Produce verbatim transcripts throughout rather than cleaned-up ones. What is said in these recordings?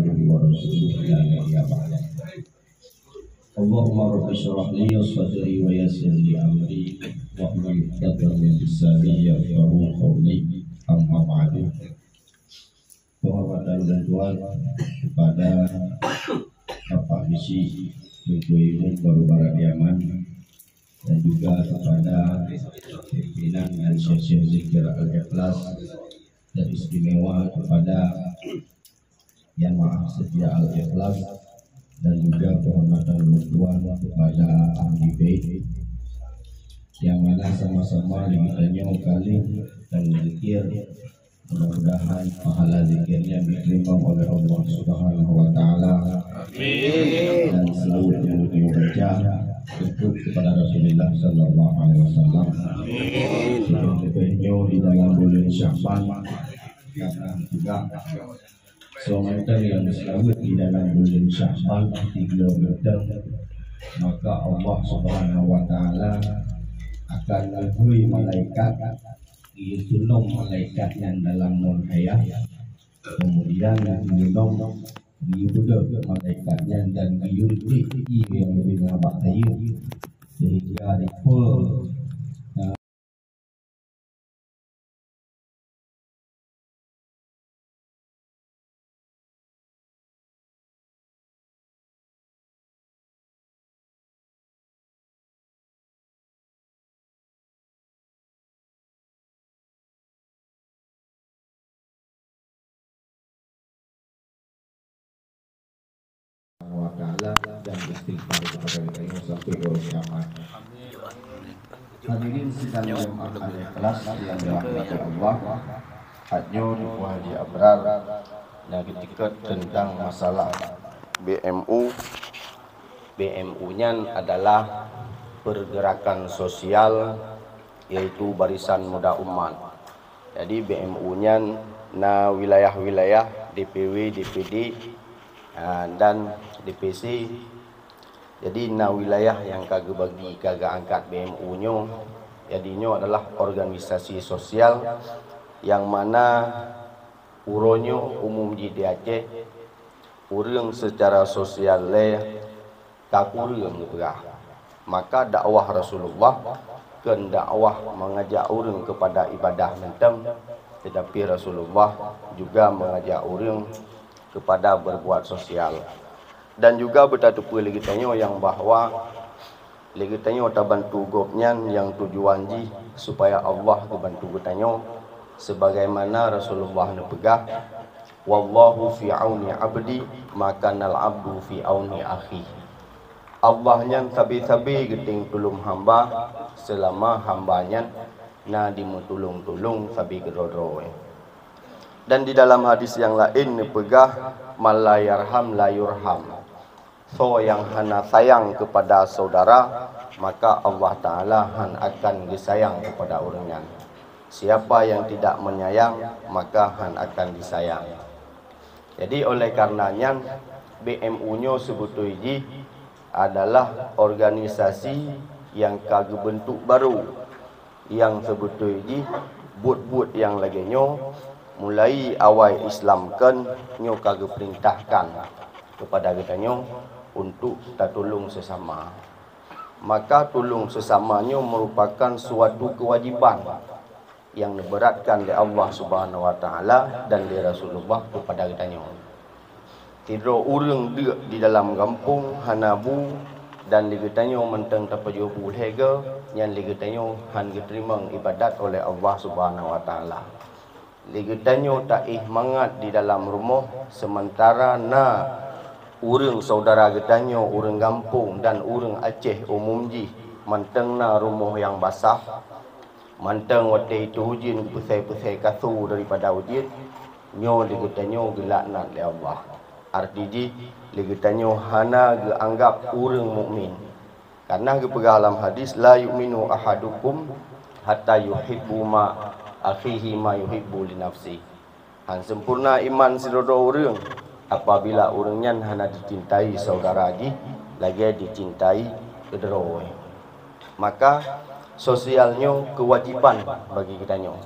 Wa rasuluhu la nabiyya ba'da. Allahumma rabbi syrah li sadri wa yassir li amri wahlul 'uqdatam min lisani yafqahu qawli. Amma ba'du. Penghormatan dan tuan kepada Bapak Bisi, Teungku Imum Baru Baradiaman, dan juga kepada pimpinan dan syekh-syekh zikir Al-Ikhlas, dan istimewa kepada jamaah setia Al-Ikhlas, dan juga penghormatan ulôn tuan kepada ahli bait, yang mana sama-sama di geutanyoe kali dan zikir. Mudah-mudahan pahala zikirnya diterima oleh Allah Subhanahu wa Taala. Amin. Dan seulaweuet nyang geutanyoe baca cukup kepada Rasulullah sallallahu alaihi wasallam. Amin. Seubab leubeh nyoe di dalam buleuen Sya'ban, karena juga soe mantong nyang seulaweuet di dalam buleuen Sya'ban tiga mantong, maka Allah Subhanahu wa Taala akan ngeubri malaikat, geuyue tunong malaikat nyan dalam mon hayah, kemudian geuyue nong, geuyue beudôh malaikat nyan dan geuyue reutek ié nyang leubeh nyan bak tayue, sehingga dipeue Wa Taala dan istighfar kepada geutanyoe sampai uroe kiamat. Hadirin sidang jamaah Al-Ikhlas yang dirahmati Allah, nyoe Teungku Haji Abrar nyang geutikot teuntang masalah B M U. B M U nyan adalah pergerakan sosial, yaitu Barisan Muda Umat. Jadi, B M U nyan na wilayah-wilayah, D P W, D P D, ah, dan D P C. Jadi, na wilayah nyang ka geubagi, ka geuangkat B M U nyoe. Jadi, nyoe adalah organisasi sosial nyang mana uroe nyoe umum jih di Aceh, ureuëng seucara sosial lé ka kureueng geupeugah. Maka dakwah Rasulullah kon dakwah mengajak ureuëng kepada ibadah mantong, tetapi Rasulullah juga mengajak ureuëng kepada berbuat sosial. Dan juga beutateupeue lé geutanyoe nyang bahwa lé geutanyoe tabantu Gobnyan nyang tujuan jih supaya Allah geubantu geutanyoe, sebagaimana Rasulullah neupeugah, "Wallahu fi auni abdi, ma kanal abdu fi auni akhi." Allah nyan sabe-sabe geutem tulông hamba, seulama hamba nyan na dimeutulông-tulông sabe keudroe-droe. Dan di dalam hadis nyang laén neupeugah, "Man la yarham la yurham." Soe nyang hana sayang keupada syedara, maka Allah Taala hán akan geusayang keupada ureuëng nyan. Siapa yang tidak menyayang, maka hán akan disayang. Jadi, oleh karena nyan, B M U nyoe seubeutôi jih adalah organisasi nyang ka geubeuntuk barô, nyang seubeutôi jih buet-buet nyang lagée nyoe mulai awai Islam kon nyoe ka geupeurintahkan keupada geutanyoe untuk tatulông seusama. Maka tulông seusama nyoe meurupakan suatu keuwajiban nyang neubeuratkan lé Allah Subhanahu wa Taala dan lé Rasulullah keupada geutanyoe. Sidroe ureuëng deuk di dalam gampông hana bu, dan lé geutanyoe mantong tapajoh bu lhée goe, nyan lé geutanyoe hán geuteurimong iébadat oleh Allah Subhanahu wa Taala. Lé geutanyoe taéh mangat di dalam rumoh, seumeuntara na ureuëng syedara geutanyoe, ureuëng gampông dan ureuëng Aceh umum jih mantong na rumoh nyang basah, mantong watée itu ujeuen geupeusai-peusai kasô daripada ujeuen, nyoe lé geutanyoe geulaknat lé Allah. Arti jih, lé geutanyoe hana geuanggab ureuëng mukmin. Karena geupeugah lam hadis, "La yu'minu ahadukum hatta yuhibbu ma akhihi ma yuhibbu li nafsi." Hán sempurna iman sidroe-droe ureuëng apabila ureuëng nyan hana jicintai syedara jih lagée jicintai keudroe. Maka, sosial nyoe keuwajiban bagi geutanyoe.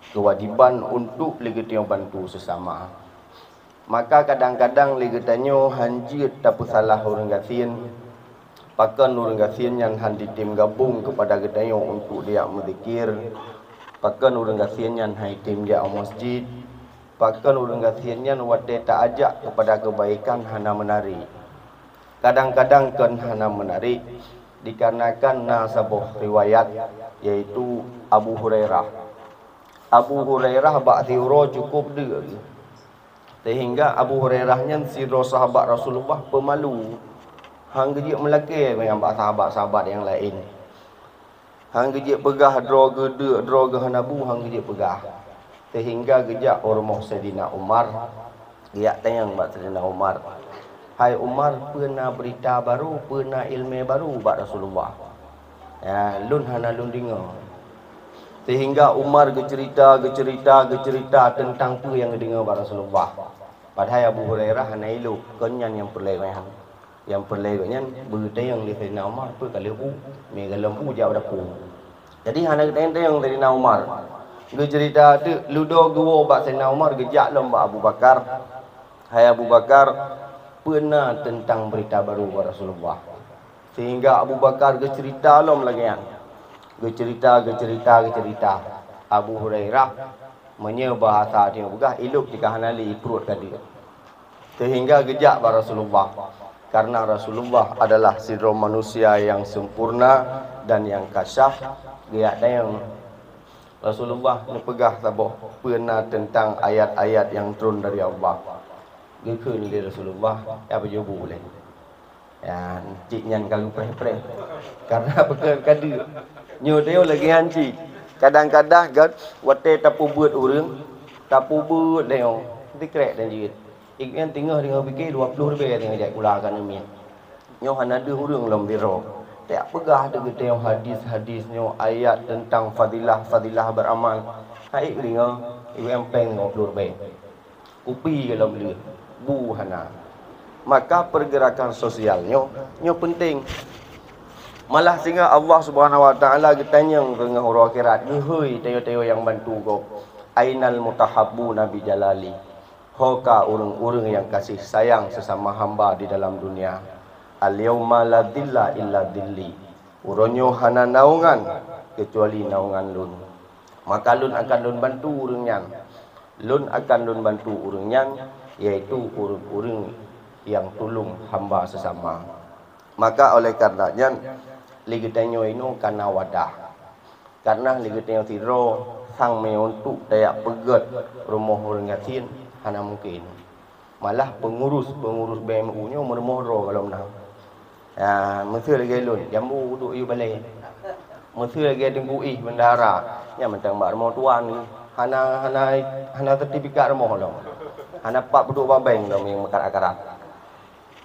Keuwajiban untuk lé geutanyoe bantu seusama. Maka kadang-kadang lé geutanyoe hán jeuet tapeusalah ureuëng gasien. Pakon ureuëng gasien nyan hán jitem gabong keupada geutanyoe untuk dijak meuzikir? Pakon ureuëng gasien nyan hán jitem jak u masjid? Pakon ureuëng gasien nyan watée ta-ajak keupada keubaikan hana meunari? Kadang-kadang kon hana meunari, dikarenakan na saboh riwayat, yaitu Abu Hurairah. Abu Hurairah bak siuroe cukup deuk, sehingga Abu Hurairah nyan sidroe sahabat Rasulullah peumalu, hán geujeuet meulakée ngon bak sahabat-sahabat nyang laén. Hán geujeuet peugah droe geuh deuk, droe geuh hana bu, hán geujeuet peugah. Sehingga geujak u rumoh Saidina Umar, geujak tanyong bak Saidina Umar, "Hai Umar, peue na beurita barô, peue na iéleumé barô bak Rasulullah? Ya, lôn hana lôn deungoe." Sehingga Umar geuceurita, geuceurita, geuceurita teuntang peue nyang geudeungoe bak Rasulullah. Padahai Abu Hurairah hana ilôk, kon nyan nyang peureulée nyan. Nyang peureulée gobnyan beutanyong lé Saidina Umar peue ka lheueh bu, mé gohlom bu jak u dapu. Jadi hana geutanyong-tanyong Saidina Umar. Geuceurita teuk, ludoe geuwoe bak Saidina Umar, geujak lom bak Abu Bakar. "Hai Abu Bakar, peue na teuntang beurita barô bak Rasulullah?" Sehingga Abu Bakar geuceurita lom lagée nyan. Geuceurita, geuceurita, geuceurita. Abu Hurairah, meunyoe bahasa tanyoe peugah, ilôk jih ka hana lé, pruet ka deuk. Sehingga geujak bak Rasulullah. Karena Rasulullah adalah sidroe manusia nyang sempurna dan nyang kasyaf, geujak tanyong. Rasulullah neupeugah saboh peue na teuntang ayat-ayat nyang trôn dari Allah. Geukheun lé Rasulullah, "Ya, pajoh bu lé." Ya, cit nyan ka geupreh-preh. Karena peue ka deuk. Nyoe tanyoe lagée nyan cit. Kadang-kadang kan watée tapeubeuet ureuëng, tapeubeuet tanyoe, dikrek dan jeuet. Ignyan teungoh deungoe pike dua ploh ribée teungoh jak kula keu aneuk miet. Nyoe hana deuh ureuëng lom biro. Tajak peugah deuh geutanyoe hadis-hadis nyoe, ayat teuntang fadilah-fadilah beramal. Hai deungoe, ibu empeng lima ploh ribée. Kupi golom lheueh, bu hana. Maka pergerakan sosial nyoe, nyoe penting. Malah singoh Allah Subhanahu Wa Taala geutanyong teungoh uroe akhirat, geuhôi tanyoe-tanyoe nyang bantu gob, "Ainal mutahabbuna bi jalali?" Ho ka ureuëng-ureuëng nyang kasih sayang sesama hamba di dalam dunia? "Al-yauma la dhilla illa dhilli." Uroe nyoe hana naungan keucuali naungan lôn. Maka lôn akan lôn bantu ureuëng nyan. Lôn akan lôn bantu ureuëng nyan, yaitu ureuëng-ureuëng nyang tulông hamba sesama. Maka oleh karena nyan, lé geutanyoe inoe kana wadah. Karena lé geutanyoe sidroe sang meunyoe untuk tajak peugét rumoh ureuëng gasien, hana mungken. Malah pengurus-pengurus B M U nyoe meurumoh droe golom na. Ya, meuseu lagée lôn, jambu uduk yue balée. Meuseu lagée Teungku Ih bendahara, nyan mantong bak rumoh tuan, hana, hana, hana sertifikat rumoh lom. Hana pat peuduek bak bank lom nyang meukarat-karat.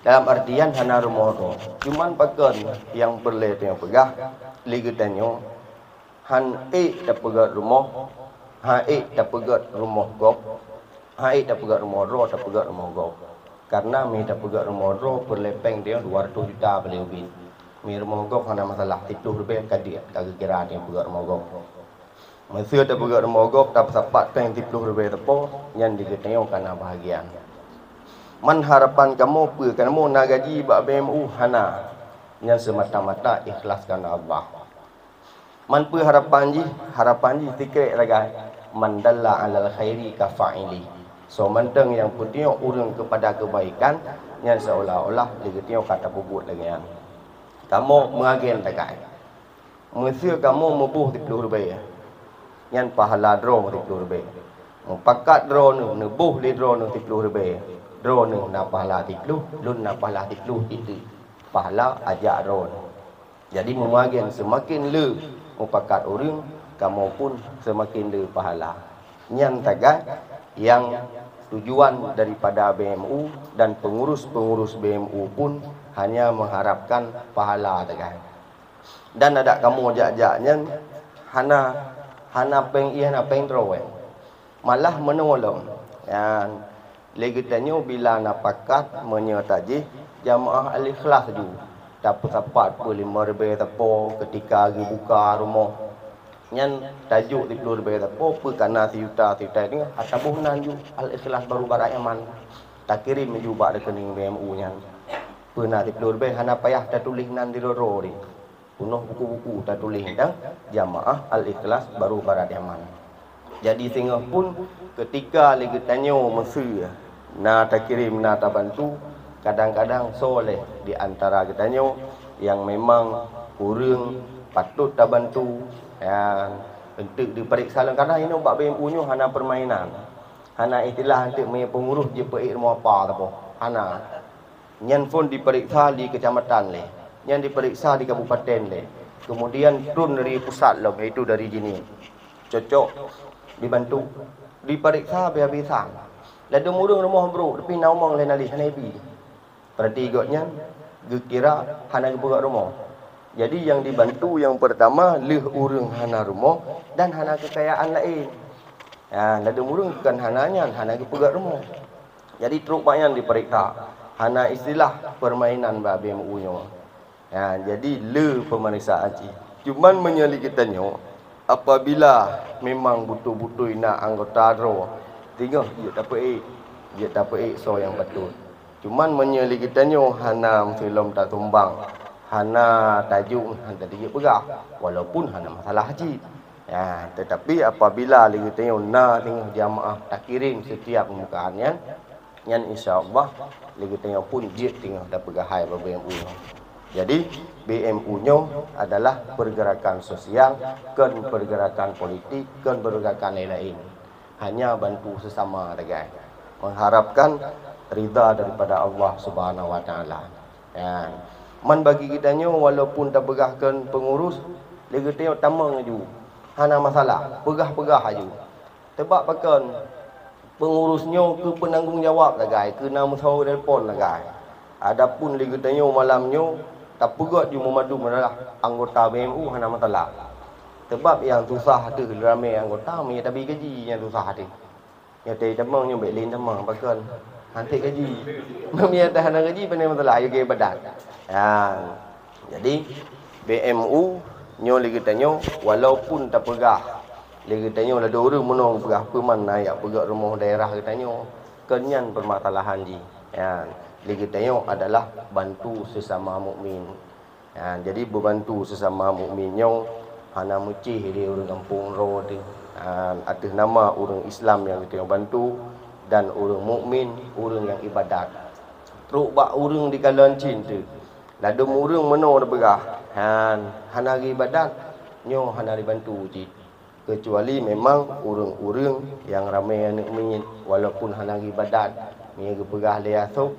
Dalam artian hana rumoh droe. Cuman pakon nyang peureulée tanyoe peugah, lé geutanyoe, hán ék tapeugét rumoh, hán ék tapeugét rumoh gob, hán ék tapeugét rumoh droe, tapeugét rumoh gob. Karena mi tapeugét rumoh droe peureulée péng tanyoe dua ratus juta paléng ubit. Mi rumoh gob hana masalah, siploh ribée ka diet, ka geukira tanyoe peugét rumoh gob. Meuseu tapeugét rumoh gob tapeusapat péng siploh ribée teupô, nyan di geutanyoe kana bahagian. Man harapan kamoe peue? Kamoe na gaji bak B M U? Hana. Nyan semata-mata ikhlas karena Allah. Man peue harapan jih? Harapan jih sikrek sagai, "Man dalla alal khairi ka fa'ili." Soe mantong nyang peutunyok ureuëng keupada keubaikan, nyan seolah-olah lé geutanyoe ka tapeubuet lagée nyan. Kamoe meuagen sagai. Meuseu kamoe meuboh siploh ribée, nyan pahala droeneuh siploh ribée. Mupakat droeneuh, neuboh lé droeneuh siploh ribée, droeneuh na pahala siploh, lôn na pahala siploh, itu pahala ajak droeneuh. Jadi meuagen seumaken le mupakat ureuëng, kamoe pun seumaken le pahala. Nyan tagai nyang tujuan daripada B M U dan pengurus-pengurus B M U pun hanya mengharapkan pahala tagai. Dan adak kamoe jak-jak nyan hana, hana péng ié, hana péng droe. Malah meunoe lom, nyan, lé geutanyoe bila na pakat meunyoe tajih jamaah Al-Ikhlas ju, tapeusapat peuet limong ribée teupô keutika geubuka rumoh. Nyan tajok siploh ribée teupô, peue kana sijuta, sijuta deungoe, ataboh nan ju Al-Ikhlas baru barat nyaman. Takirém laju bak rekening B M U nyan. Peue na siplôh ribèe, hana payah tatuléh nan di droe-droe. Peunoh buku-buku tatuléh teuntang Jamaah Al-Ikhlas Baru Barat Yaman. Jadi singoh pun, keutika lé geutanyoe meusé na takirém, na tabantu, kadang-kadang soe lé di antara geutanyoe nyang memang ureuëng patôt tabantu, nyan eunteuk dipareksa lom. Kadang inoe bak B M U nyoe hana peurmainan, hana istilah eunteuk meunyoe peungurus jipeuék rumoh apa saboh, hana. Nyan phon dipareksa di keucamatan lé, nyan dipareksa di kabupaten lé, kemudian trôn dari pusat lom, yaitu dari Jeunieb. Cocok dibantu, dipareksa habéh-habéh sang. Ladôm ureuëng rumoh brôk, tapi na umong lé nalih hana ibi. Berarti gobnyan geukira hana geupeugöt rumoh. Jadi nyang dibantu nyang peurtama lheueh ureuëng hana rumoh dan hana keukayaan laén. Ha, ladôm ureuëng kon hana nyan, hana geupeugöt rumoh. Jadi trok bak nyan dipareksa. Hana istilah peurmainan bak B M U nyoe. Ha, jadi le peumeriksaan cit. Cuman meunyoe lé geutanyoe, apabila memang beutôi-beutôi na anggota droe, teungoh jeuet tapeuék, jeuet tapeuék soe nyang patôt. Cuman meunyoe lé geutanyoe hana meusilom tasumbang, hana tajok, hana tajok peugah, walaupun hana masalah cit. Ya, tetapi apabila lé geutanyoe na teungoh jamaah takirém setiap pembukaan nyan, nyan insya Allah lé geutanyoe pun jeuet teungoh tapeugah hai bak B M U nyoe. Jadi, B M U nyoe adalah pergerakan sosial, kon pergerakan politik, kon pergerakan lain-lain. Hanya bantu sesama sagai. Mengharapkan ridha daripada Allah Subhanahu Wa Taala. Ya. Man bagi geutanyoe walaupun tapeugah kon pengurus, lé geutanyoe tamong aju. Hana masalah, peugah-peugah aju. Teubak pakon, pengurus nyoe keu peunanggong jawab sagai, keu na meusaboh telepon sagai. Adapun lé geutanyoe malam nyoe, tapeugöt ju meumadu meuralah anggota B M U hana masalah. Teubab nyang susah ateueh ramé anggota, meunyoe tabi gaji nyang susah ateueh. Nyoe teuh tamong nyoe bék lé tamong, pakon? Hanté gaji. Meunyoe hana gaji, pane masalah, ayo keu ibadat. Ya. Jadi, B M U nyoe lé geutanyoe, walaupun tapeugah lé geutanyoe ladôm ureuëng meunoe geupeugah peue man na jak peugöt rumoh daerah geutanyoe, kon nyan permasalahan jih. Ya, lé geutanyoe adalah bantu sesama mukmin. Ha, jadi beubantu sesama mukmin nyoe hana meucéh lé ureuëng gampông droe teuh. Ha, ateueh nama ureuëng Islam nyang geutanyoe bantu dan ureuëng mukmin, ureuëng nyang ibadat. Trok bak ureuëng di kalon cin teuh. Ladôm ureuëng meunoe tapeugah, han, hana geuibadat, nyoe hana jibantu cit. Keucuali memang ureuëng-ureuëng nyang ramé aneuëk miet, walaupun hana geuibadat, meunyoe geupeugah lé asoe,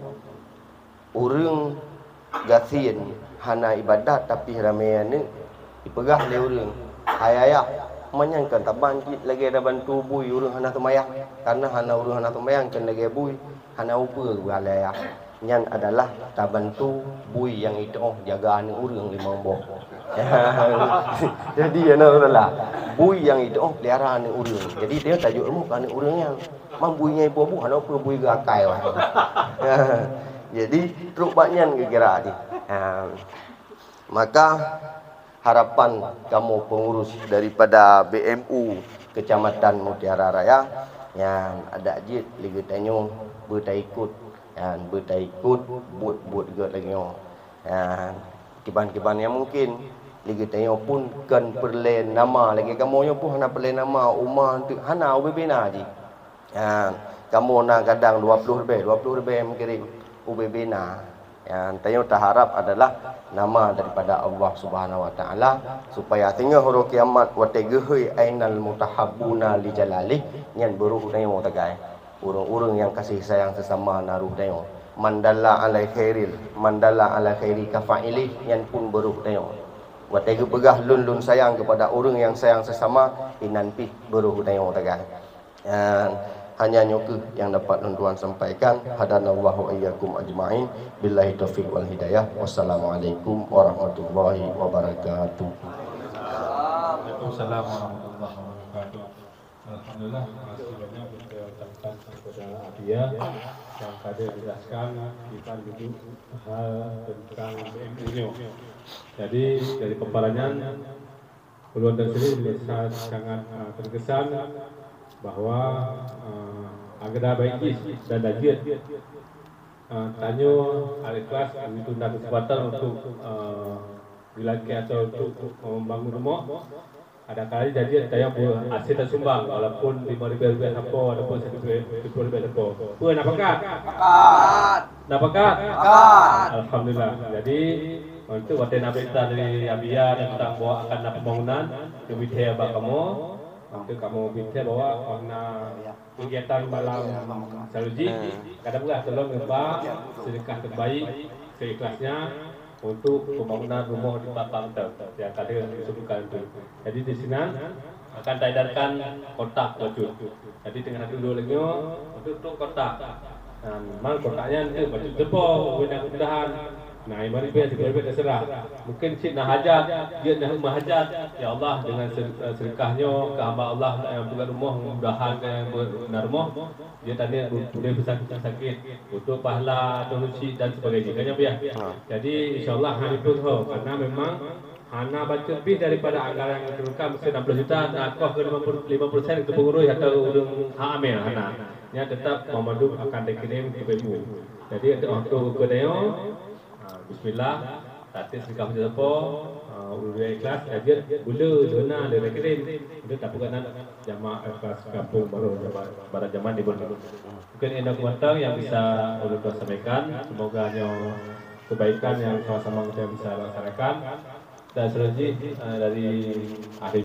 ureuëng gasien hana ibadat tapi ramé aneuëk, jipeugah lé ureuëng, "Hai ayah, meunyan kan taban cit lagée tabantu bui ureuëng hana seumayang, karna hana ureuëng hana seumayang kan lagée bui, hana upeue," geupeugah lé ayah. Nyan adalah tabantu bui nyang jiteuôh jaga aneuëk ureuëng limong boh. Jadi, hana masalah. Bui nyang jiteuôh peulihara aneuëk ureuëng. Jadi, dia tajok ilmu keu aneuëk ureuëng nyan. Man bui nyang iboh-boh, hana peue bui geuakai wah. Jadi, trok bak nyan geukira jih. Ha. Maka, harapan kamoe pengurus daripada B M U Kecamatan Mutiara Raya, nyan adak jeuet lé geutanyoe beutaikot, nyan beutaikot buet-buet gét lagée nyoe. Nyan kiban-kiban nyang mungken lé geutanyoe pun kon peureulée nama lagée kamoe nyoe pun hana peureulée nama uma teuk hana ubé-bé na jih. Ha, kamoe na kadang dua ploh ribée, dua ploh ribée meukirim ubé-bé na. Nyang tanyoe taharab adalah nama daripada Allah Subhanahu Wa Taala, supaya singoh uroe kiamat watée geuhôi ainal mutahabbuna li jalalih, nyan beuruh tanyoe tagai. Ureuëng-ureuëng nyang kasih sayang sesama na ruh tanyoe. Man dalla alai khairil, man dalla alai khairi kafa'ilih, nyan pun beuruh tanyoe. Watée geupeugah lôn, lôn sayang kepada ureuëng nyang sayang sesama, inan pih beuruh tanyoe tagai. Dan hanya nyoe kheueh nyang dapat lôn tuan sampaikan. Hadanallahu wa iyyakum ajma'in. Billahi taufiq wal hidayah. Wassalamualaikum warahmatullahi wabarakatuh. Waalaikumsalam warahmatullahi wabarakatuh. Alhamdulillah, terima kasih banyak kita ucapkan kepada Abia yang tadi dijelaskan kita duduk hal tentang B M U nyoe. Jadi dari paparannya Ulôn dan sendiri sangat uh, terkesan bahwa uh, Agenda baik jih dan lanjut. Ah, tanyoe al-ikhlas begitu na kesempatan untuk, ah, dilakée atau untuk, ah, membangun rumah. Ada kali jadi tanyoe beu aset dan sumbang walaupun lima ribu rupiah sapo ataupun satu ribu rupiah sapo. Peue na pakat? Pakat. Na pakat? Pakat. Alhamdulillah. Jadi untuk watée na berita dari Abia tentang bahwa akan ada pembangunan, keubiet bak kamoe, untuk kamoe biet bahwa karena kegiatan malam saluji, kadang peugah tolong ngeubah sedekah terbaik seikhlasnya untuk pembangunan rumah di Pak Bang Teu yang tadi disebutkan itu. Jadi di sinan akan taedarkan kotak bacut. Jadi dengan dulu lagi untuk tu kotak. Dan mal kotaknya nanti bacut depo, mudah-mudahan. Nah, lima ribu, tiga ribu terserah. Mungkin cit na hajat, dia na rumah hajat. Ya Allah, dengan sedekah nyoe ke hamba Allah yang bukan rumah, mudahan yang benar rumah. Dia tadi boleh bersakit-sakit untuk pahala atau rusi dan sebagainya. Kan ya, Bia? Ha. Jadi insyaallah hari tu ho karena memang hana bacut lebih daripada anggaran yang diturunkan mesti enam belas juta, nah koh ke lima puluh, lima puluh persen itu pengurus atau urang hak amil hana. Nya tetap memadum akan dikirim ke P M U. Jadi untuk untuk ke dayo, ha, bismillah, tatis di kampung Japo, ha, ulun ikhlas, lanjut bulu zona le dikirim. Itu tak peugah nak jamaah ikhlas kampung baru jamaah barat zaman di Bulu. Mungkin ini mantong yang bisa ulun sampaikan. Semoga nyoe kebaikan yang sama-sama kita bisa laksanakan. Dan selanjutnya, eh, dari ahli